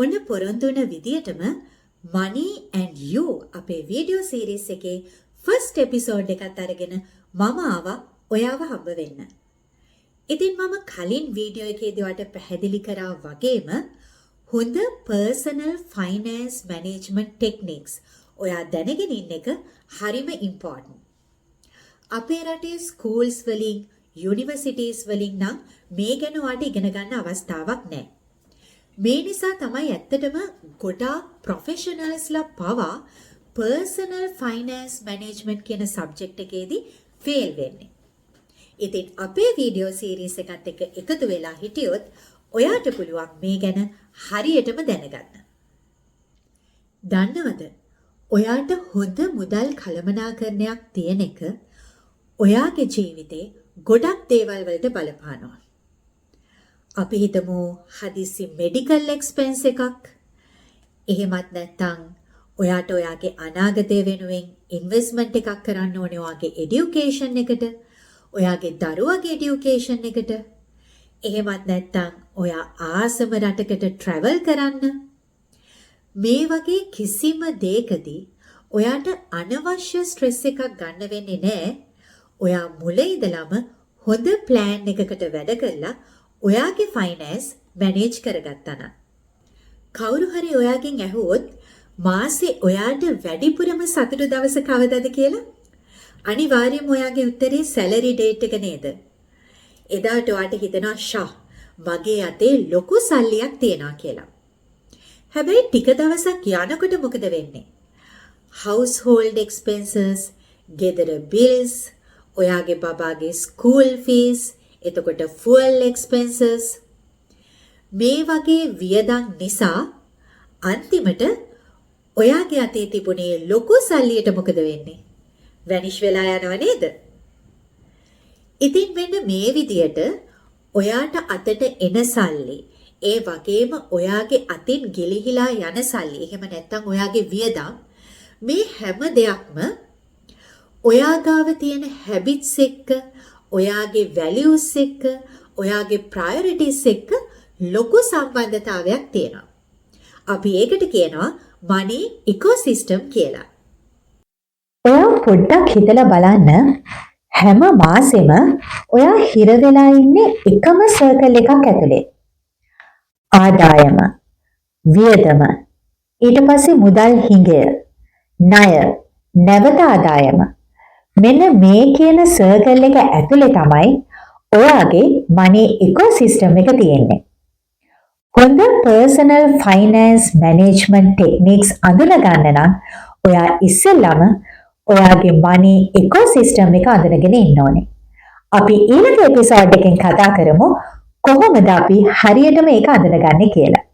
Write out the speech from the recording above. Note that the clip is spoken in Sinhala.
ඔන්න පොරොන්දු වුණ විදියටම Money and You අපේ වීඩියෝ සීරීස් එකේ ෆස්ට් එපිසෝඩ් එකත් අරගෙන මම ආවා ඔයාව හම්බ වෙන්න. ඉතින් මම කලින් වීඩියෝ එකේදී ඔයාට පැහැදිලි කරා වගේම හොඳ පර්සනල් ෆයිනෑන්ස් මැනේජ්මන්ට් ටෙක්නික්ස් ඔයා දැනගෙන ඉන්න එක හරිම ඉම්පෝටන්ට්. අපේ රටේ ස්කූල්ස් වලින්, යුනිවර්සිටීස් වලින් නම් මේ ගැන ඔයාට ඉගෙන ගන්න අවස්ථාවක් නැහැ. මේ නිසා තමයි ඇත්තටම ගොඩාක් ප්‍රොෆෙෂනල්ස්ලා පවා පර්සනල් ෆයිනෑන්ස් මැනේජ්මන්ට් කියන සබ්ජෙක්ට් එකේදී ෆේල් වෙන්නේ. ඉතින් අපේ වීඩියෝ සීරීස් එකත් එක්ක එකතු වෙලා හිටියොත් ඔයාට පුළුවන් මේ ගැන හරියටම දැනගන්න. දන්නවද, ඔයාට හොඳ මුදල් කළමනාකරණයක් තියෙන එක ඔයාගේ ජීවිතේ ගොඩක් දේවල් වලට බලපානවා. අපි හිතමු හදිසි මෙඩිකල් එක්ස්පෙන්ස් එකක්. එහෙමත් නැත්නම් ඔයාට ඔයාගේ අනාගතය වෙනුවෙන් ඉන්වෙස්ට්මන්ට් එකක් කරන්න ඕනේ ඔයාගේ එඩියුකේෂන් එකට, ඔයාගේ දරුවගේ එඩියුකේෂන් එකට. එහෙමත් නැත්නම් ඔයා ආසම රටකට ට්‍රැවල් කරන්න. මේ වගේ කිසිම දෙයකදී ඔයාට අනවශ්‍ය ස්ට්‍රෙස් එකක් ගන්න වෙන්නේ නෑ. ඔයා මුල ඉඳලම හොඳ ප්ලෑන් එකකට වැඩ කරලා ඔයාගේ ෆයිනෑන්ස් මැනේජ් කරගත්තා නම්. කවුරු හරි ඔයාගෙන් ඇහුවොත් මාසේ ඔයාට වැඩිපුරම සතුටු දවස කවදද කියලා, අනිවාර්යයෙන්ම ඔයාගේ උත්තරේ සැලරි ඩේට් එක නේද? එදාට ඔයාට හිතෙනවා ෂා, මගේ අතේ ලොකු සල්ලියක් තියනවා කියලා. හැබැයි ටික දවසක් යනකොට මොකද වෙන්නේ? හවුස්හෝල්ඩ් එක්ස්පෙන්සස්, ගෙදර බිල්ස්, ඔයාගේ බබාගේ ස්කූල් ෆීස්, එතකොට ෆුවල් එක්ස්පෙන්සස්, මේ වගේ වියදම් නිසා අන්තිමට ඔයාගේ අතේ තිබුණේ ලොකු සල්ලියට මොකද වෙන්නේ? වැනිෂ් වෙලා යනව නේද? ඉතින් මෙන්න මේ විදියට ඔයාට අතට එන සල්ලි, ඒ වගේම ඔයාගේ අතින් ගිලිහිලා යන සල්ලි, එහෙම නැත්නම් ඔයාගේ වියදම්, මේ හැම දෙයක්ම ඔයා ගාව තියෙන හැබිට්ස් එක්ක, ඔයාගේ වැලියුස් එක්ක, ඔයාගේ ප්‍රයොරිටිස් එක්ක ලොකු සම්බන්ධතාවයක් තියෙනවා. අපි ඒකට කියනවා මනි ඉකෝසිස්ටම් කියලා. ඔයා පොඩ්ඩක් හිතලා බලන්න, හැම මාසෙම ඔයා හිර වෙලා ඉන්නේ එකම සර්කල් එකක් ඇතුලේ. ආදායම, වියදම, ඊට පස්සේ මුදල් හිඟය, ණය, නැවත ආදායම. මෙන්න මේ කියන සර්කල් එක ඇතුලේ තමයි ඔයාගේ මනි ඉකෝසිස්ටම් එක තියෙන්නේ. හොඳ පර්සනල් ෆයිනෑන්ස් මැනේජ්මන්ට් ටෙක්නික්ස් අඳුන ගන්න නම් ඔයා ඉස්සෙල්ලම ඔයාගේ මනි ඉකෝසිස්ටම් එක අඳුනගෙන ඉන්න ඕනේ. අපි ඊළඟ එපිසෝඩ් එකෙන් කතා කරමු කොහොමද අපි හරියටම ඒක අඳුනගන්නේ කියලා.